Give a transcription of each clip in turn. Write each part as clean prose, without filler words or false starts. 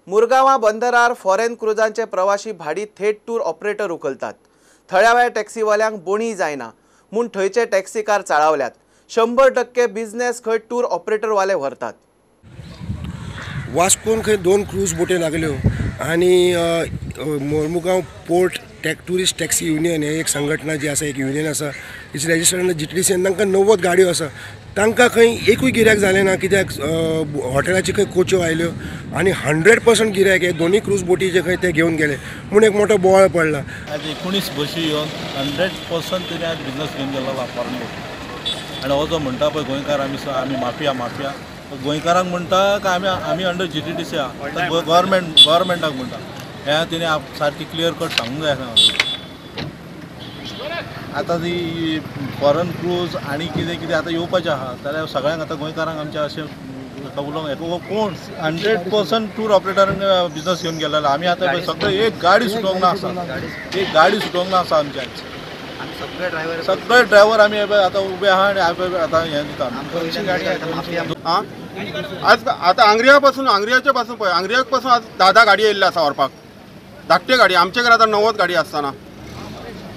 मुरगांवां बंदरार फॉरेन क्रुजांचे प्रवाशी भाडी थेट टूर ऑपरेटर उखलतात. थळाव्या टॅक्सीवाल्यांक बोणी जायना म्हूण थंयचे टॅक्सीकार चाळावल्यात. 100% बिझनेस खंय टूर ऑपरेटरवाले व्हरतात. वास्कोन खंय 2 क्रूज बोटी लागल्यो आनी Mormugao port tourist taxi union हे एक संघटना जी आसा, एक युनियन आसा, it's registered G T D C. तांकां 90 गाडयो आसा. तांकां खंय एकूय गिऱ्याक जालें ना, कित्याक हॉटेलाची खंय कोच्यो आयल्यो आनी 100% गिऱ्याक हे दोनूय क्रूज बोटी जे खंय ते घेवन गेले म्हूण एक मोठो बोवाळ पडला. आज 19 बशी येवन 100% तेणी आज बिजनस घेवन गेल्लो फॉरेन बोटी. आनी हो जो म्हणटा पळय गोंयकार आमी माफिया माफिया, गोंयकारांक म्हणटा काय आमी under G T D C आहा, गव्हर्मेंटाक म्हणटा. हें तेणी सारकी क्लियर कट सांगूंक जाय आसा. आतां ती फॉरेन क्रूज आनी कितें कितें आतां येवपाचें आहा जाल्यार सगळ्यांक आतां गोंयकारांक आमच्या अशें उलोवंक कोण 100% टूर ऑपरेटरांक बिजनस घेवन गेलेलो. आमी आतां सगळें एक गाडी सुटोवंक ना आसा, एक गाडी सुटोवंक ना आसा आमच्या. सगळे ड्रायव्हर आमी आतां उबे आहा आनी आतां हें दिता. आज आतां आंग्रिया पासून, आंग्रियाचे पासून पळय, आंग्रियाक पासून आज 10 गाडी येयल्ल्यो आसा व्हरपाक, धाकटे गाडी. आमचे कडेन आतां 90 गाडी आसतना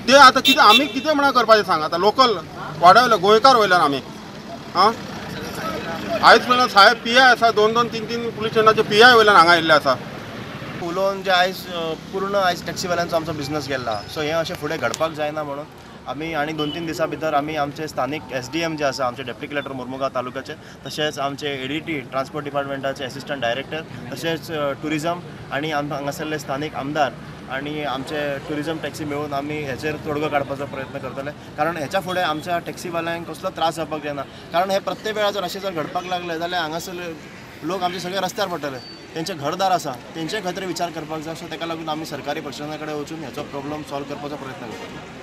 ते आतां कितें आमी कितें म्हणून करपाचें सांग. आतां लोकल वाड्यावयले गोंयकार वयल्यान आमी आं आयज पर्यंत साहेब पी I आसा, 2 2 3 3 पुलीस स्टेशनाचे पी I वयल्यान हांगा येयल्ले आसा. उलोवन जे आयज पूर्ण आयज टॅक्सीवाल्यांचो आमचो बिजनस गेल्ला. सो हें अशें फुडें घडपाक जायना म्हणून आमी आनी 2-3 दिसां भितर आमी आमचे स्थानीक एस डी एम जे आसा, आमचे डेप्युटी कलेक्टर मुरमुगांव तालुक्याचे, तशेंच आमचे ए डी टी ट्रान्सपोर्ट डिपार्टमेंटाचे एसिस्टंट डायरेक्टर, तशेंच ट्युरिजम आनी हांगासरले स्थानीक आमदार आनी आमचे ट्युरिजम टॅक्सी मेळून आमी हेचेर तोडगो काडपाचो प्रयत्न करतले. कारण हेच्या फुडें आमच्या टॅक्सीवाल्यांक कसलो त्रास जावपाक जायना. कारण हे प्रत्येक वेळा जर अशें जर घडपाक लागलें जाल्यार हांगासर लोक आमचे सगळे रस्त्यार पडटले, तेंचे घरदार आसा, तेंचे खातीर विचार करपाक जाय. सो ताका लागून आमी सरकारी प्रशासना कडेन वचून हेचो प्रॉब्लम सॉल्व करपाचो प्रयत्न करतले.